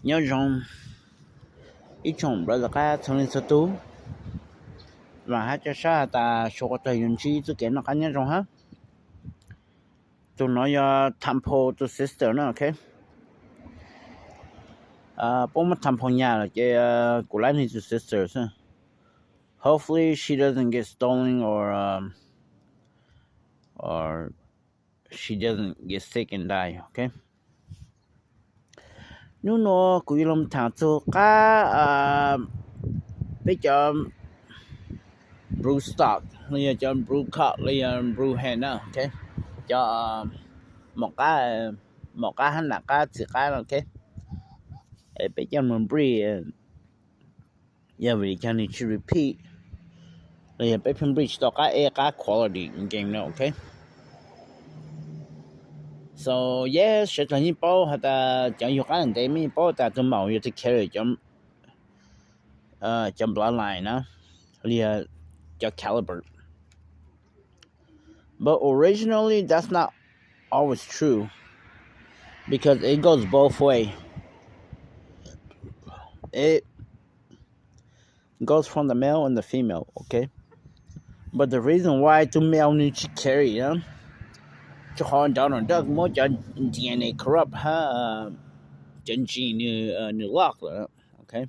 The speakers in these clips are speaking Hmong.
Nyob zoo ib tsoom brother qab txhua leej txhua tus, vam hab coj sab has tas suav quas tag yuav ntsib txuj kev noj qab nyob zoo hab. Tus no yog Temple tus sister na, ok. Puab muab Temple nyas lawm ces kuv laib nwg tus sister xwb. Hopefully she doesn't get stolen or or she doesn't get sick and die, ok. Hnub nuav kuv yuav los tham txug qab peb cov brew stock los yog cov brew cup los yog brew hen na, ok. Cov mom qab, mom qab hab nam qab txiv qab na, ok. Peb coj mus breed, yog vim li cas nws tsis repeat, los yog peb pheej breed tsis tau qab ej qab quality game no, ok. So yes, sawv dlawg yeej paub has tas cov yug qab ntev mej yeej paub tas tug maum yog tug carry cov bloodline na, li cov caliber. But originally, that's not always true because it goes both way. It goes from the male and the female, ok. But the reason why tug male nws tsis carry na, rua qhov Donald Duck muab cov D N A corrupt hab cov gene nws lock lawm, ok.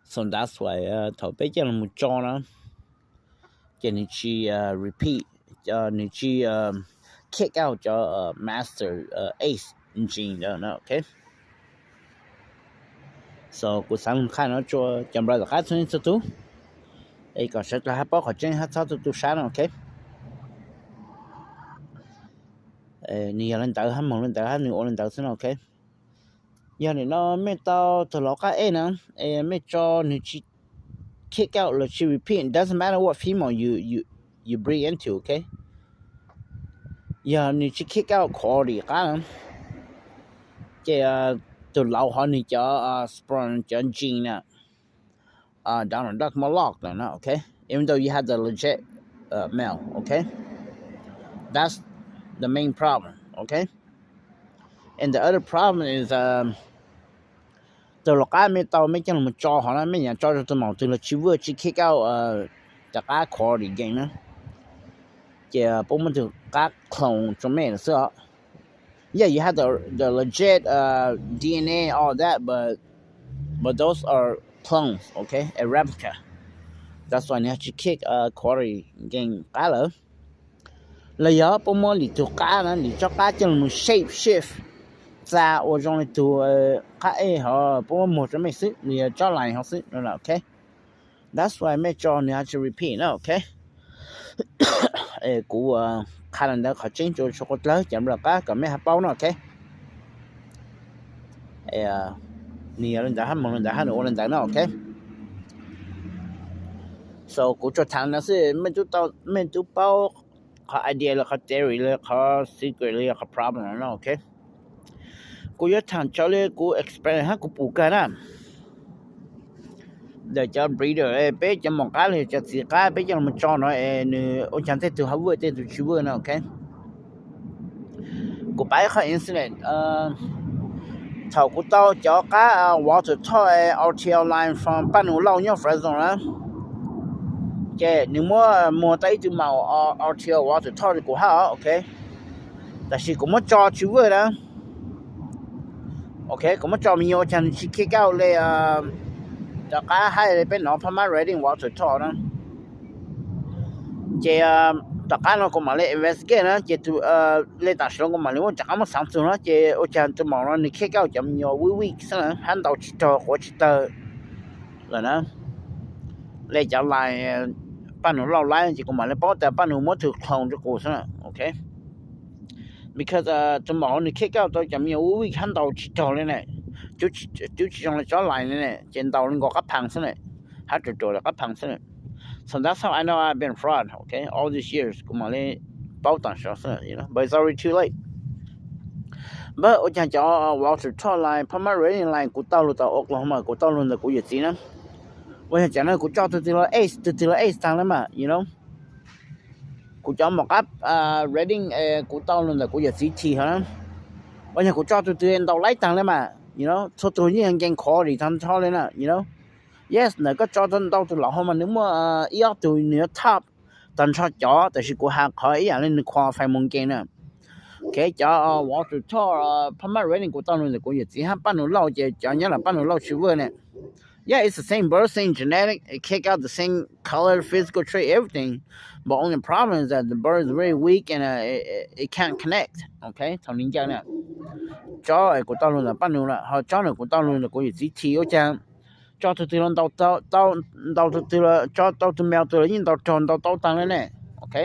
So that's why thaum peb coj los tso na, ces nws tsis repeat, nws tsis kick out cov master ace gene na, ok. So kuv xaav lug qha no rua cov brother qab txhua leej txhua tug, es kom sawv dlawg hab paub qhov tseeb hab txhob tu tu sab no, ok. Nws yog le ntawd hab moog le ntawd hab nws ua le ntawd xwb no, ok. Yog nim no mej tau tug laug qab ej na, es mej tso nws tsis kick out los tsis repeat, doesn't matter what female you breed into, ok. Yog nws tsis kick out quality qab na, ces tug laug hov nws cov sperm cov gene na, Donald Duck muab lock lawm na, ok. Even though you have the legit male, ok. That's the main problem, ok. And the other problem is tug laug qab mej tau mej coj lug mus tso hov na, mej nyam tso rua tug maum twg los tsis vwj tsis kick out cov qab quality game na, ces puab muab tug qab clone rua mej lawm xwb os. Yeah, you have the, the legit uh, D N A, all that, but but those are clones, okay, a replica. That's why nws tsis kick uh, quality game qab lawm. Los yog puab muab lwm tug qab na, lwm tsob qab coj lug shape shift txag ua zoo le tug qab ej hov, puab muab muag rua mej xwb, los yog tsob line hov xwb no, ok. That's why mej tso nws hab tsis repeat na, ok. Kuv qha le ntawd qhov tseeb rua suav quas dlawg cov nplawm qab kom mej hab paub na, ok. Nws yog le ntawd hab moog le ntawd hab nws ua le ntawd na, ok. So kuv tsuas tham no xwb, mej tub paub qhov idea los qhov theory los qhov secret los yog qhov problem no, ok. Kuv yuav tham tsau le kuv experience hab kuv pum kag na. Ntawm cov breeder, peb cov mom qab los cov txiv qab peb coj lug mus tso no es nws ua caag tej tug hab vwj tej tug tsis vwj no, ok. Kuv pav ib qho incident. Thaum kuv tau cov qab Walter Todd R T L line from Paj Nus Lauj nyob Fresno na, ces nws muab muag tau ib tug maum R T L Walter Todd rua kuv hab, ok. Tab sis kuv muab tso tsis vwj na. Ok, kuv muab tso me nyuam ua caag nws tsis kick out le rov qab hab le peb nov Paj Mab Redding Walter Todd na. Ces tom qab no kuv mam le investigate na, ces le tam sim no kuv mam le muab rov qab muab xaav txug na, ces ua caag tug maum no nws kick out cov me nyuam weak weak xwb na, hab ntaus tsis raug quav tsis tawg lawm na. Le cov line Paj Nus Lauj laib ces kuv mam le paub tas Paj Nus muab tug clone rua kuv xwb na, ok. Because tug maum nws kick out tau cov me nyuam weak weak hab ntaus tsis raug le ne, cub tsis zoo le tsob line le ne, ces ntaus le nkaus qab phaas xwb ne, hab ruam ruam le qab phaas xwb ne. So that's how I know I've been fraud, ok, all these years. Kuv mam le paub tam sim no xwb, but it's already too late. But ua caag cov Walter Todd line, Paj Mab Redding line kuv tau lug tau Oklahoma, kuv tau lug ntawm kuv yawm txiv na. Ua caag cov no kuv tso tug twg los ace, tug twg los ace taag le mas, you know. Kuv cov mom qab Redding kuv tau lug ntawm kuv yawm txiv Thi hov na. Ua yog kuv tso tus twg ntau laib tag li mas, txhua tus yeej game quality tag nrho li na. Yes, ntawm koj tso ntau tus laus hauv mas nws muaj ib ob tug nws yuav top tag nrho cov, tab sis kuv has qhov ib yam li nws qualify mus game na. Ok, cov Walter Tall, Pab Mab Rating kuv tau lug ntawm kuv yawm txiv hab Pab Nus Lauj, ces cov nyob los Pab Nus Lauj tsis vwj ne. Yeah, it's the same birth, same genetic, it kick out the same color, physical trait, everything. But only problem is that the birth is very weak and uh, it, it, it can't connect. Ok, thaum nws ncaws na, tsob kuv tau lug ntawm Pab Nus lawm, ho tsob no kuv tau lug ntawm kuv yawm txiv Thi, ua cas tso tus twg los ntau, ntau tus twg los tso tau tus male twg los yeej ntau raug ntau tau tag li ne. Ok.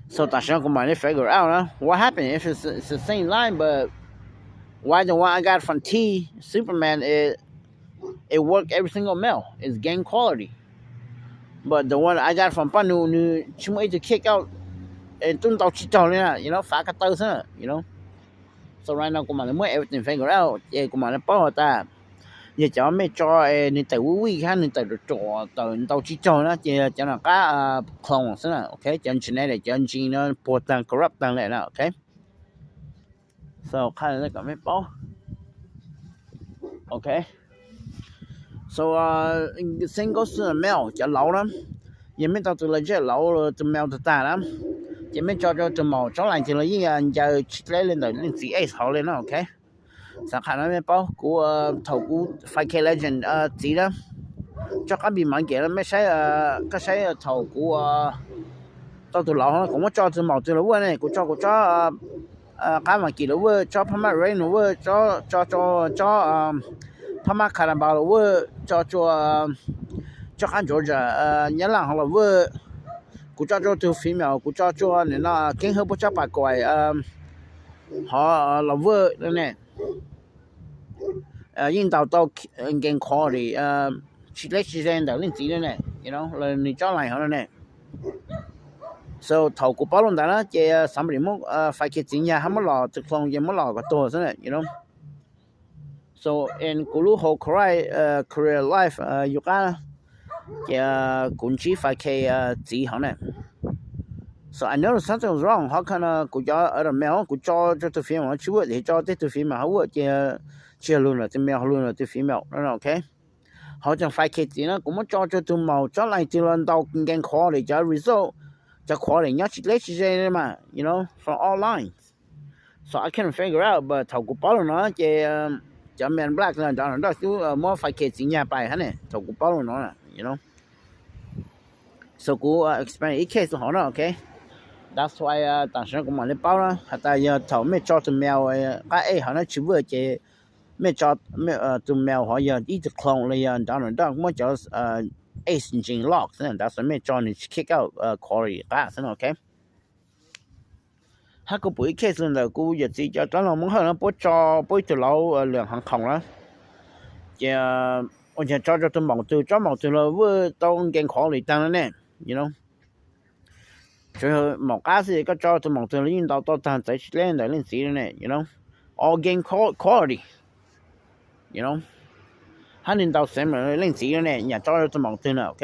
So tam sim no kuv mam li figure out na, what happened if it's, it's the same line, but why the one I got from T, Superman, it, it work every single male, it's game quality, but the one I got from Paj Nus nws tsis muaj ib tug kick out, tub ntau tsis raug li na, you know, fav ko taw xwb, you know. So right now kuv mam li muab everything figure out ces kuv mam li paub has tas yog cov mej tso nws tawm vij vij hab nws tawm ruam ruam tawm ntau tsis raug na ces cov no qab clone xwb na. Ok, cov genetic, cov gene no puag tag, corrupt tag lawm na. Ok, so qha kom mej paub. Ok, so same goes to the male, cov laus na, yog mej tau tus legit laus, tus male tag tag na, ces mej tso rua tus maum tsob lais twg los yeej ncaws tsis dleb li ntawm leej txiv ace hauv li na. Ok, xav qha no mej paub, kuv thaum kuv five K Legend txiv na, tsob qab npis mas nkem na, mej saib, koj saib thaum kuv tau tus laus, kuv muab tso tus maum twg los vwj ne, kuv tso kuv tsob qab Mas Kis los vwj, tsob Phab Maj Ray los vwj, tso, tso, tsob Phab Maj Carabao los vwj, tso tsua tsob qab Georgia, Nyab Laj hov los vwj, kuv tso tsua tus female, kuv tso tsua nim no Keeb Hwb puab tsob Pas Kuais hov los vwj ne. Yeej ntaus tau game quality tsis dleb tsis ze ntawm leej txiv ne, los nws tsob line hov ne. So thaum kuv paub lub ntawd na ces somebody muab five K txiv nyag hab muab los tw clone ces muab los kom tuag xwb na. So in kuv lub whole career, career life yus qab ces kuv ntsib five K txiv hov na. So I noticed something was wrong, how come kuv cov other male kuv tso rua tus female tsis vwj, tso tej tug female hov vwj ces tsis yog lug ntawm tus male, lug ntawm tus female no, ok. Hauv cov five K txiv na kuv muab tso rua tus maum tsob line twg los ntaus game quality, cov result, cov quality nyob tsis dleb tsis ze li mas, you know, from all lines. So I couldn't figure out, but thaum kuv paub lawm no ces cov man black los nrov nrov nroj xwb muab five K txiv nyag pais hab ne, thaum kuv paub lawm no, you know. So kuv explain ib case hov na, ok. That's why tam sim no kuv mam li paub na has tas yog thaum mej tso tus male qab ej hov na tsis vwj ces mej tso tus male hov yog ib tug clone los yog nrov nroj muab cov ace gene lock xwb, that's why mej tso nws tsis kick out quality qab xwb, ok. Hab kuv pum ib case ntawm kuv yawm txiv cov rab laug Moob Hawj no puab tso puab ib tug laus lwm haav khoom na, ces ua cas tso rua tus maum twg, tsob maum twg los vwj tau game quality tag no ne, you know. Tsuas maum qab xwb, koj tso tus maum twg los yeej ntaus tau tag, txawv tsis dleb ntawm leej txiv ne, you know. All game quality, you know. Hab nws ntaus same leej txiv ne, yam tso rua tus maum twg na, ok.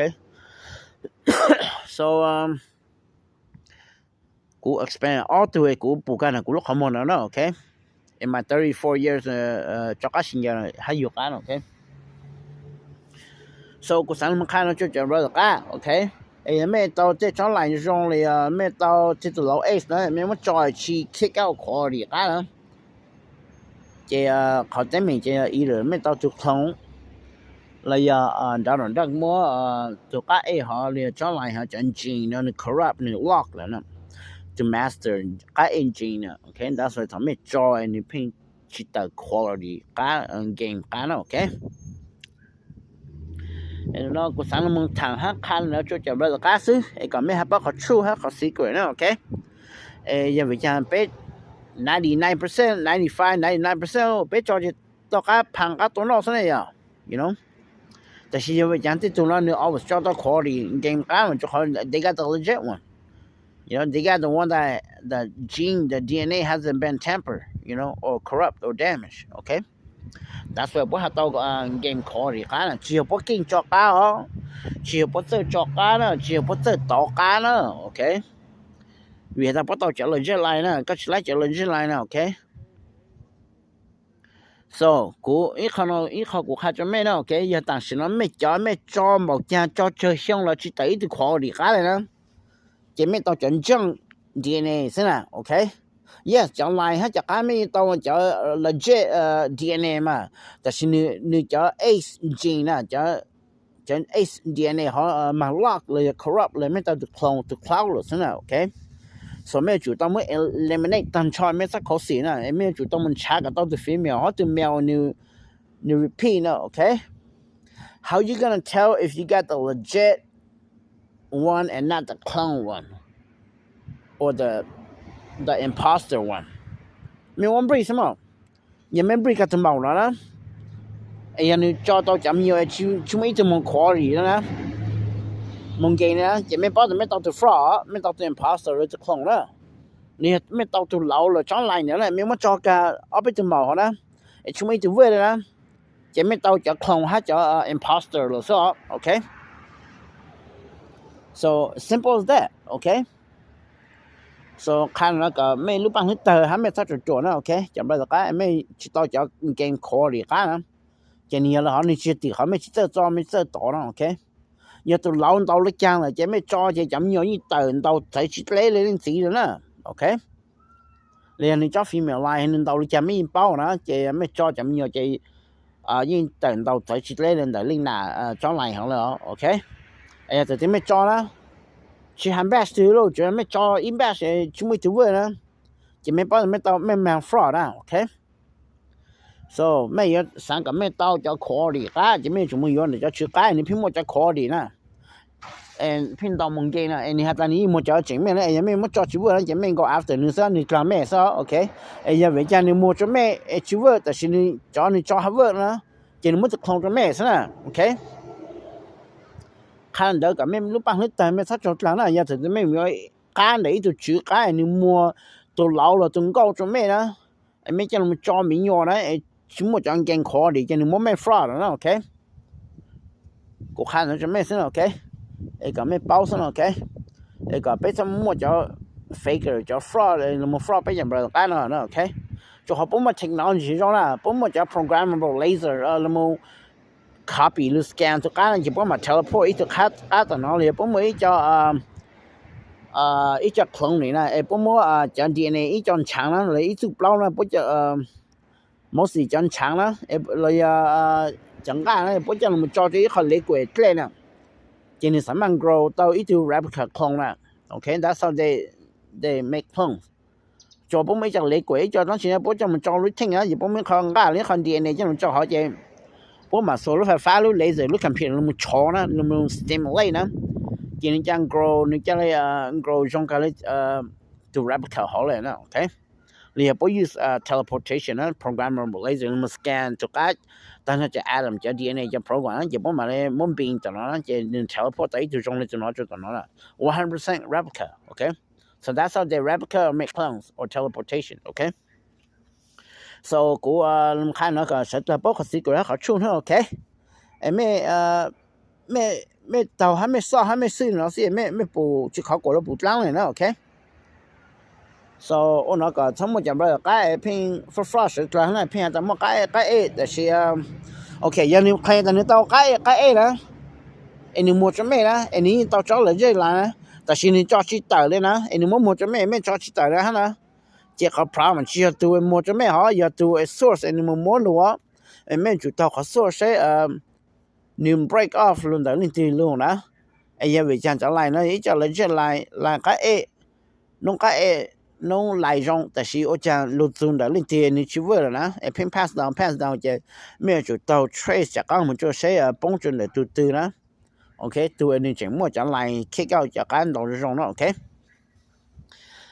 So kuv explain ob tug kuv pum kag ntawm kuv lub qhov muag no na, ok. In my thirty four years tso qab si ncaws hab yug qab, ok. So kuv xaav qha no tsua cov brother qab, ok. Es yog mej tau tej tsob line zoo li yog mej tau tej tus laus ace na, mej muab tso tsis kick out quality qab na, ces qhov teeb meem ces yog either mej tau tus clone los yog nrov nroj muab tus qab ej hov li yog tsob line hov cov gene no nws corrupt, nws lock lawm na, tus master qab ej gene na, ok. That's why thaum mej tso nws pheej tsis tawm quality qab, game qab na, ok. No kuv xaav los mus tham hab qha no tsua cov brother qab xwb es kom mej hab paub qhov tshuaj hab qhov secret na, ok. Es yog vim cas peb ninety nine percent, ninety five, ninety nine percent peb tso ces tau qab phav qab tua noj xwb ne yog, you know. Tab sis yog vim cas tej tug no nws always tso tau quality game qab mas rua qhov they got the legit one. You know, they got the one that the gene, the D N A hasn't been tampered, you know, or corrupt or damaged, ok. That's why puab has tau game quality qab na, tsis yog puab keej tso qab os, tsis yog puab txawj tso qab na, tsis yog puab txawj tov qab na, ok. vim has tas puab tau cov legit line na, koj tsis laib cov legit line na, ok. So kuv ib qho no ib qho kuv qha rua mej na, ok, yog tam sim no mej cov mej tso npaum caag tso tsawg xyoo los tsis tawm ib tug quality qab le na, ces mej tau cov junk D N A xwb na, ok. Yes, cov line hab cov qab mej tau cov legit D N A mas, tam sis nwg cov ace gene na, cov ace D N A hov mag lock los yog corrupt los mej tau tus clone tus cloud lawm xwb na, ok. So mej yuav tsum tau muab eliminate taag nrho mej txoj khuv xim na, mej yuav tsum tau mus nrhav kom tau tus female hov tus male nws repeat na, ok. How you gonna tell if you got the legit one and not the clone one or the the imposter one? Mej muab breed xwb mas, yog mej breed kag tus maum no na, es yog nws tso tau cov me nyuam tsis muaj ib tug moog quality na, moog nkees na, ces mej paub tas mej tau tus fraud, mej tau tus imposter los tus clone na. Nws yog mej tau tus laus los tsob line ntawd na, mej muab tso kag ob peb tug maum hov na, es tsis muaj ib tug vwj le na, ces mej tau cov clone hab cov imposter lawm xwb, ok. So simple as that, ok. So qha no kom mej lub paaj hlwb tawg hab mej txhob ruam ruam na, ok. Cov npawg tom qab mej tsis tau cov nkees quality qab na, ces nws yog le hov nws tsis yog tim qhov mej tsis txawj tso mej txawj tov na, ok. Yog tus laus ntaus le caag lawm ces mej tso ces cov me nyuam yeej tawm ntaus txawv tsis dleb le leej txiv lawm na, ok. Los yog nws tsob female line nws ntaus le caag mej yeej paub na, ces mej tso cov me nyuam ces yeej tawm ntaus txawv tsis dleb le ntawm leej nam tsob line hov le, ok. Yog thaum twg mej tso na, tsis has batch twg lauj, tsuas mej tso ib batch tsis muaj ib tug vwj na, ces mej paub mej tau mej mag fraud na, ok. So mej yuav xaav kom mej tau cov quality qab ces mej yuav tsum mus yuav ntawm cov tswv qab nws pheej muaj cov quality na, pheej ntaus mus nkees na, es nws has tas nws yeej muag cov tseem mej na, es yog mej muab tso tsis vwj na ces mej go after nws xwb, nws dlaag mej xwb, ok. Es yog vim caag nws muag rua mej es tsis vwj tab sis nws cov nws tso has vwj na, ces nws muab tus clone rua mej xwb na, ok. Qha ntawd kom mej lub paaj hlwb tawg mej txhob tso dlaag na, yog thaum twg mej mus yuav qab ntawm ib tug tswv qab es nws muag tus laus los tus nkauj rua mej na, es mej coj los tso me nyuam na, es tsis muaj cov nkees quality ces nws muab mej fraud na, ok. Kuv qha ntawd rua mej xwb na, ok. Es kom mej paub xwb na, ok. Es kom peb txhob muaj cov faker cov fraud los mus fraud peb cov npawg qab no na, ok. Rua qhov puab muaj technology zoo na, puab muaj cov programmable laser los mus copy los scan tus qab no ces puab mam teleport ib tug qab tom no los yog puab muaj ib co ib co clone na, es puab muab cov D N A ib co ntshaav na los ib txuj plaub na, puab mostly cov ntshaav na los yog cov nqaj na puab coj los tso rua ib qho liquid dlej na, ces nws xaav maj grow tau ib tug replica clone na, ok, that's how they they make clones. Tsuas puab muaj ib co liquid ib co dlaab tsi na puab coj mus tso lub theej na, ces puab muaj ib qho nqaj los ib qho D N A coj mus tso hov ces puab mam xuas lub fais fab lub laser lub computer los tshov na, los stimulate na, ces nws ca grow, nws ca le grow zoo kag le tus replica hov lawm na, ok. Los yog puab use teleportation na, programmable laser los scan tus qab tag nrho cov atom cov D N A cov protein na, ces puab mam le muab beam tom no na, ces nws teleport tau ib tug zoo le tus no rua tom no na, one hundred percent replica, ok. So that's how they replica or make clones or teleportation, ok. So kuv qha no kom sawv dlawg paub qhov txij kuv hab qhov tshuaj na, ok. Es mej, mej taug hab mej xoj hab mej xwb no xwb, mej pum tsis qhov kuas lug pum dlaab le na, ok. So ua no kom txhob muaj cov npawg qab es pheej fraud fraud sawv dlawg na, pheej has tas muaj qab ej qab ej tab sis, ok, yog nws qha tas nws tau qab ej qab ej na, es nws muag rua mej na, es nws yeej tau tsob legit line na, tab sis nws tso tsis tawm le na, es nws muab muag rua mej, mej tso tsis tawm le hab na, ces qhov problem tsis yog tus muag rua mej hov, yog tus source es nws mus muab lug, es mej yuav tsum taug qhov source saib nws break off lug ntawm leej twg lug na. Es yog vim caag cov line no ib co legit line, line qab ej, noob qab ej, noob line zoo, tab sis ua caag lug txug ntawm leej twg nws tsis work lawm na, es pheej pass down pass down ces mej yuav tsum taug trace cov qab mus rua saib poob rua ntawm tug twg na. Ok, tug nws tseem muaj cov line kick out cov qab ntau zoo zoo na, ok.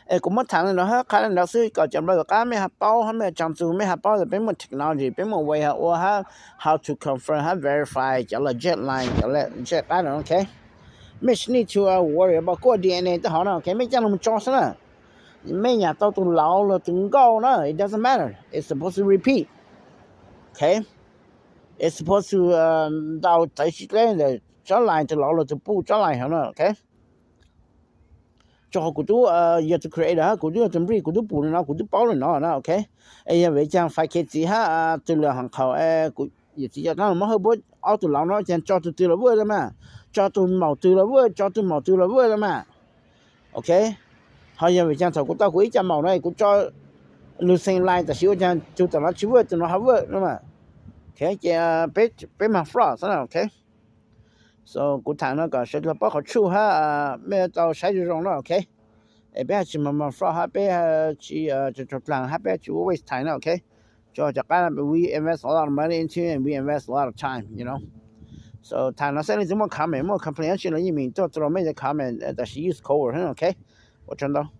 Es kuv muab thaam le no hab qha le no xwb kom cov npawg qab mej has paub hab mej tsaam txug mej has paub tas peb muaj technology, peb muaj way has ua hab how to confirm hab verify cov legit line, cov legit qab no, ok. Mej tsis need to worry about kuaj D N A tej hov na, ok, mej ca lug tso xwb na. Mej nyam tau tus laus los tus nkauj na, it doesn't matter, it's supposed to repeat, ok. It's supposed to ntau txawv tsis dleb ntawm tsob line tus laus los tus puj tsob line hov na, ok. rau qhov kuv twb yog tus creator hab, kuv twb yog tus nplig, kuv twb pum li no, kuv twb paub li no na, ok. Es yog vim caag fais khev txiv hab tus lwm hom qhaum, yawm txiv cov qaab mob hawj puab ob tug lauv no caag tso tug twg los vuaj le mas, tso tug maum twg los vuaj, tso tug maum twg los vuaj le mas, ok. Ho yog vim caag thaum kuv tau kuv ib co maum no kuv tso lug xeem lais, tab sis ua caag tug tom no tsis vuaj, tug no ho vuaj le mas, ok. Ces peb mag fraud xwb na, ok. So kuv thaam no kom sawv dlawg paub qhov tshuaj hab mej tau saib zoo zoo na, ok. Es peb tsis mag fraud hab peb tsis raug dlaag hab peb tsis waste time na, ok. Tso cov qab, we invest a lot of money into it and we invest a lot of time, you know. So thaam no xwb, leej twg muaj comment, muaj complain dlaab tsi los yeej meem tuaj rau mej cov comment, tab sis use code word, ok. Ua tsaug ntau.